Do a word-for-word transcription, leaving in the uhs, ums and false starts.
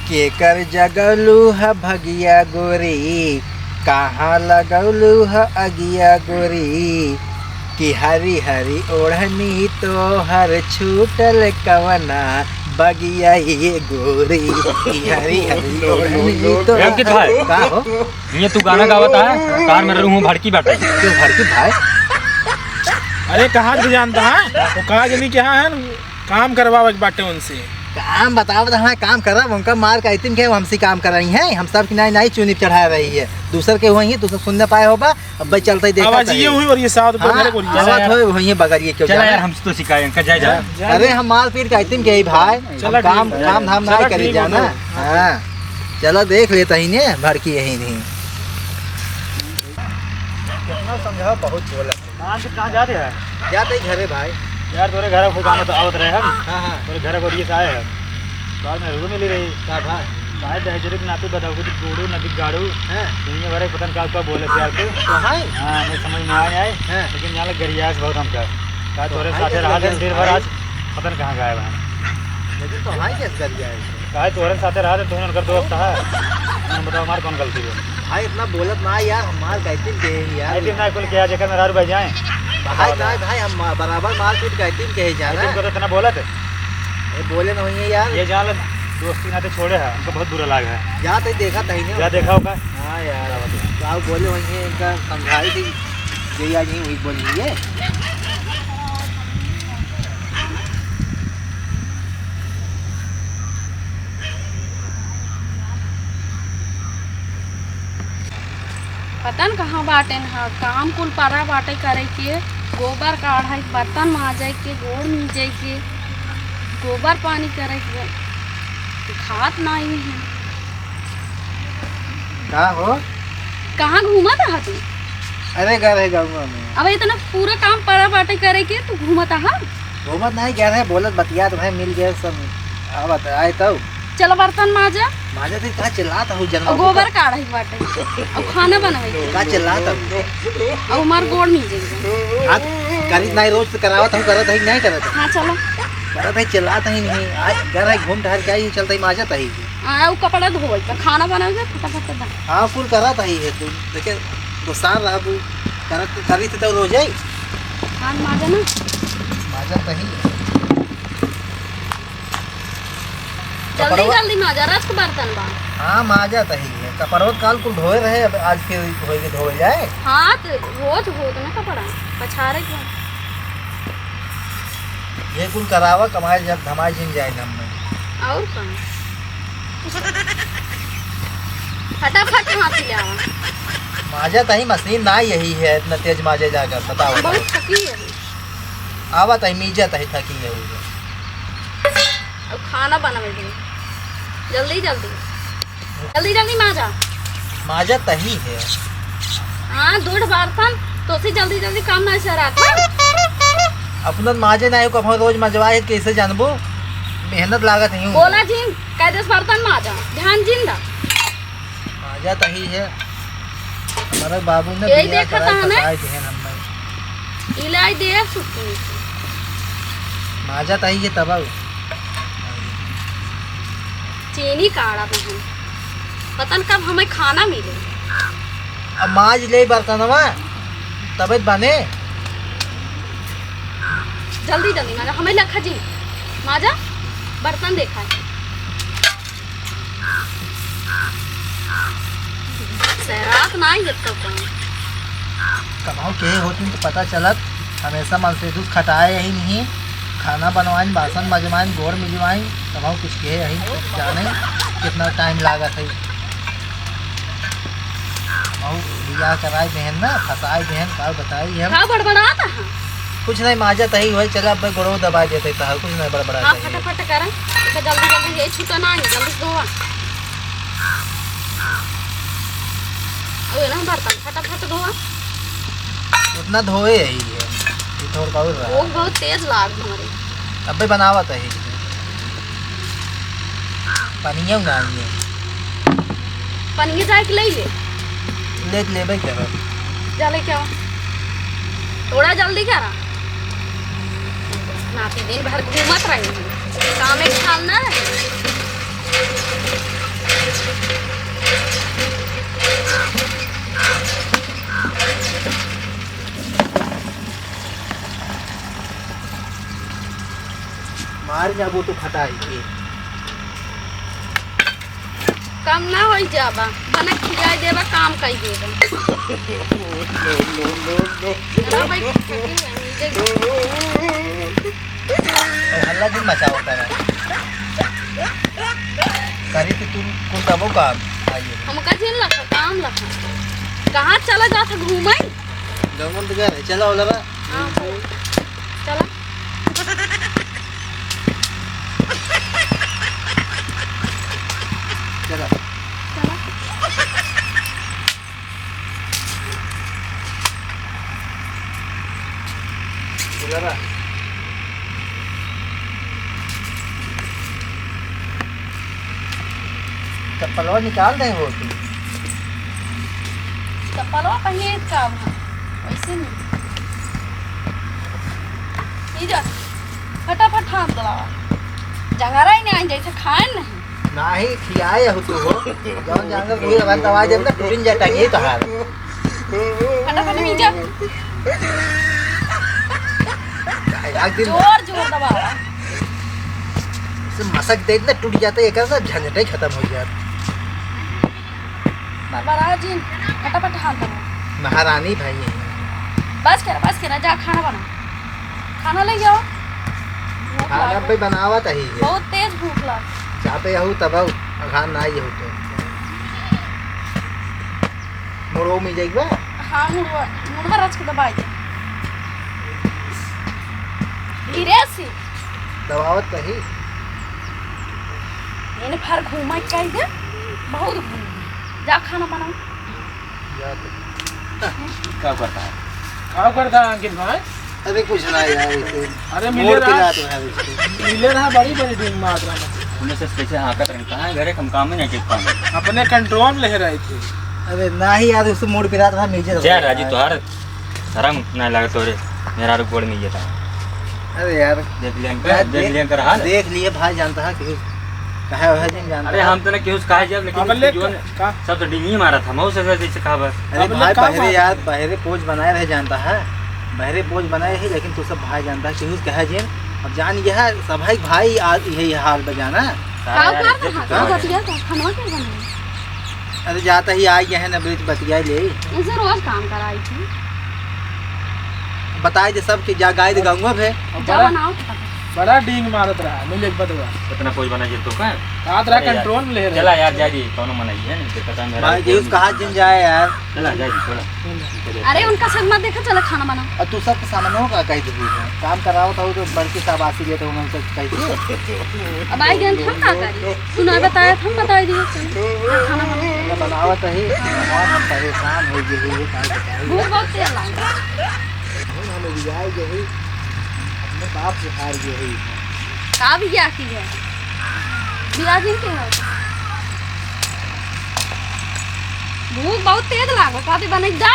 केकर जगौलू ह भगिया गोरी, कहाँ लगौलू ह अगिया गोरी, कि हरी हरी ओढ़नी तोहर छूटल कवना बगिया ये गोरी, कि हरी हरी ओढ़नी तो अंकित भाई। का हो? ये तू गाना गावत है, तार में रहूं भड़की बाटे। क्यों भड़की भाई? अरे कहाँ के जानता है? वो कहाँ जनी क्या है? काम करवावे के बाटे उनसे। काम बतावत हमारे काम करब, उनका मार का इतन के हमसे काम कराई है, हम सब की नाई नाई चुनी चढ़ा रही है। दूसर के हुई है, दूसर सुनने पाए होबा, अब भाई चलते ही देखा आवाज ये हुई और ये साउथ पे हाँ, घरे को लिया। आवाज होए वही बगल ये क्यों चला जाना? यार, हमसे तो सिखाए, इनका जाए जा। जा, जा। अरे हम मारपीट का इतन के ही भाई, चला हम काम, ठीक है। काम धाम चला ना करी ठीक जाना। है। हाँ, चला देख लेता ही ने, भड़की यही नहीं। कितना समझा, बहुत बोला। हाँ, तो कहाँ जाते हैं? जाते ही घरे भाई। यार, तोरे घर को काम तो आवत रहे हम। हाँ, हाँ। तोरे घर को लिए से आए हैं। बाद में रुको मिली रही। का भाई? काहे दहेजरे के नाते बताओ कि गोड़ू नदी गाड़ू। हाँ। दुनिया भर के पता नहीं का, का बोले से यार तू। तो है? हाँ, मैं समझ में आए, आए। हाँ। लेकिन यहाँ लग गरियास बहुत हमका। का तो तोरे है साथे क्या रहा गरियास दिन भर भाई? आज पता नहीं कहाँ गायब है। लेकिन तो है क्या गरियास? काहे तोहरे साथे रहा तो तोहन उनकर दोस्त है। हम बताओ हमार कौन गलती है? भाई इतना बोलत ना यार, हमार गलती के है यार। गलती ना कुल किया जेकर मेहरारू भाई जाए। भाई ना भाई, हम बराबर मारपीट गलती के है जाना। गलती को तो इतना बोलत है। ये बोले नहीं है यार। ये जान ले, दोस्ती नाते छोड़े है, हमको बहुत बुरा लगा है। जा तो देखा तही नहीं जा होता। देखा होगा। हाँ यार, तो आप बोले वही है, इनका समझाई थी, ये यार नहीं हुई बोल रही है। पता न कहाँ बाटेन ह, काम कुल परा बाटे करे के, गोबर काढ़े के, बर्तन माजे के, गोड़ मीजे के, गोबर पानी करे के, खात नाही है। का हो? कहाँ घूमत ह तू? अरे घर है गाँव में। अब इतना पूरा काम परा बाटे करे के, तू घूमत ह? घूमत नाही, घर है, बोलत बतियात भाई मिल गए सब। आवत आए तब। चलो बर्तन माजा। माजा तो का चिल्लात हूँ जन्म और गोबर काढ़े के बाटे। और खाना बनावे के। का चिल्लात हूँ? और हमार गोड़ नहीं जाएगा। आज करीत नाही, रोज तो करावत हूँ, करत है कि नाही करत है? हाँ, चलो। करत है, चिल्लात है नहीं। आज घर है, घूम टहर के आई, चलते ही माजत है। हाँ, वो कपड़ा धोवे के, खाना बनावे के, फटाफट बना। हाँ, कुल करत है ये, तू देखे, गुस्सा रहा तू, करत, करीत तो रोज है। हाँ, माजा ना। माजत है। जल्दी, कपड़वा जल्दी माजा, रच के बर्तन बा। हाँ, माजत ही है। कपड़वा काल कुल धोए रहे, अब आज फिर धोए के धोए जाए। हाँ, तो रोज होत ना कपड़ा, पछारे के। ये कुल करावा, कमाए जब धमाए जिन जाए हम में। और का? फटाफट हाथ ले आवा। माजत ही, मशीन ना यही है, इतना तेज माजे जाकर, बताओ। बहुत थकी है। आवत ही, मीजत ही, थकी है वो। अब खाना बनावे के। जल्दी, जल्दी। जल्दी, जल्दी माजा। माजत ही है। हाँ, दूध बर्तन, तो से जल्दी, जल्दी काम ना सरात। अपना माजे ना है, को हम रोज मजवा है, कैसे जानबो? मेहनत लागत है। बोला जिन, कह दे बर्तन माजा, ध्यान जिन दा। माजत ही है। हमारे बाबू ने यही बियाह देखत कराए, है ना? पटाए दिहन हमें। इलाई दे सुकून से। माजत ही है तब। चीनी काढ़ा बहन। पता न कब हमें खाना मिले। अब माज ले बर्तनवा, तबे बने। जल्दी, जल्दी माजा, हमें लखा जी। माजा, बर्तन देखा है। सैरात ना आई अब तक। कमाओ के होती तो पता चलत, हमेशा मन से दुख खटाए यही नहीं, खाना बनवाइन, बासन मजवाइन, गोड़ मिजवाइन, कमाओ कुछ के यही जाने कितना टाइम लागत है। और बियाह कराए बहन ना, फंसाए बहन, का बताई हम। का बड़बड़ात है? कुछ नहीं, माजत ही होए, चला अब गोड़ो दबा देते तहार, कुछ नहीं बड़बड़ा हाँ, चाहिए। फटाफट करा, इसे जल्दी जल्दी, ये छूटा ना, जल्दी से धोवा। अबे ना बर्तन फटाफट धोवा। उतना धोए है ये, ये थोड़ा बहुत रहा। वो बहुत तेज लाग हमारे। अबे बनावत है। पनिया उंगाई है। पनिया जाए के ले ले। ले लेबे करब। जा लेके आओ। थोड़ा जल्दी करा। नाती दिन भर घूमत रही। काम एक काम ना रहे। जाबो तो खटाई के। काम ना होई जाबा, बना खियाई देबा, काम कई देबा। ना भाई, अरे हल्ला जिन मचावा करा। करी तो तू कुल तबो काम आइए। हमका जिन लखा, काम लखा। कहाँ चला जात है घूमे? गमन तो कर, चला ओला बा। हाँ, चला। चला। चला। चला। चला बा। चप्पलवा निकाल दे हो तू। चप्पलवा पहने का बा? वैसे नहीं। ई जा, फटाफट हाथ धोवा। जंगरा ही नहीं, जैसे खाए नहीं। नाही, खियाए हो तू हो। जौन जंगरा कोई अगर दवाई देब ना, टूटिन जा टंगी तोहार। फटाफट नीचे। एक दिन जोर जोर दबावा। से मसक दे ना, टूट जाता है, एकर ना झंझटे खत्म हो जात। बड़ा जी, फटाफट हाथ दबावा। महारानी भाई है। बस कर, बस कर, जा खाना बना। खाना ले जाओ। भूख खाना लागल। पे बनावत ही है। बहुत तेज भूख लागल। चाहते हूँ तब हूँ, अघान ना ही हो तो। मुड़ो में जाइबा? हाँ, मुड़वा, मुड़वा रच के दबाई दे। धीरे से। दबावत कही। इन्हें भर घूमा कह दे, बहुत घूम। जा खाना बनाओ। जा तो। का करता है? का करता है अंकित भाई? अरे कुछ ना यार, इसे अरे मिले मूड रहा। पिरात रहा इसको। मिले रहा, बड़ी बड़ी डींग मार रहा। उन्हें से कैसे हाँकत रहे, कहाँ घरे हम काम में नहीं टिक पाए। अपने कंट्रोल ले रहे थे। अरे नाही यार, उससे मूड पिरात रहा, नीचे जा रहा राजू, है। तोहार शर्म नहीं लगे तोरे, मेरा गोड़ में ये था। अरे यार, देख लिया इनका, यार, देख देख, लिया इनका हाल। देख लिए भाई, जानता है कि कहे वह दिन जानता अरे है। हम तो ना क्यों कहा जब, लेकिन अब ले जीवन का? सब तो डींगी मारा था, मऊ से जैसे कहा बस। अरे अब भाई, ले का बहरे बात यार, है? बहरे पोज बनाए रहे जानता है, बहरे पोज बनाए रहे, लेकिन तू सब भाई जानता है, केहू से कहे जिन, अब जान गया है, सब है भाई, आज यही हाल बजाना। सारा का यार, कर इज्जत रहा? उतार का है। बतिया का? खानवा के बनाई? अरे जाता ही आ गया है ना, बीच बतिया ले। उनसे रोज काम कराई थी। बताए दे सब कि जा गाय दे गाऊंगा भे। जा बड़ा बनाओ तो पता। बड़ा डींग मारत रहा, मिले के बदवा। इतना पोज बना जे तो का? रात रहा अरे यार, कंट्रोल में ले रहे। चला यार, जा जी, कौनो मना ही है, नहीं तो पता मेरा भाई, कोई जीव नहीं कहाँ सुनता। जिन जाए यार? चला, जा जी, चला। अरे, उनका सब मत देखा, चला खाना बना। और तू सब के सामने का कह दे, काम कराओ तो, तो बड़की शाबाशी देते हो, उन्होंने सब कह दिए। अब आई गए, हम का करी? तू ना बताया, हम बताई दिए, चल। हाँ, खाना बना। मैं बनावत ही, हम परेशान हो गए, ये का बताई। भूख बहुत तेज लागल। हम रियाई गए, अपने बाप से हार गए। का बियाह की है? बियाह दिन के है? भूख बहुत तेज लागल, का दे बने जा?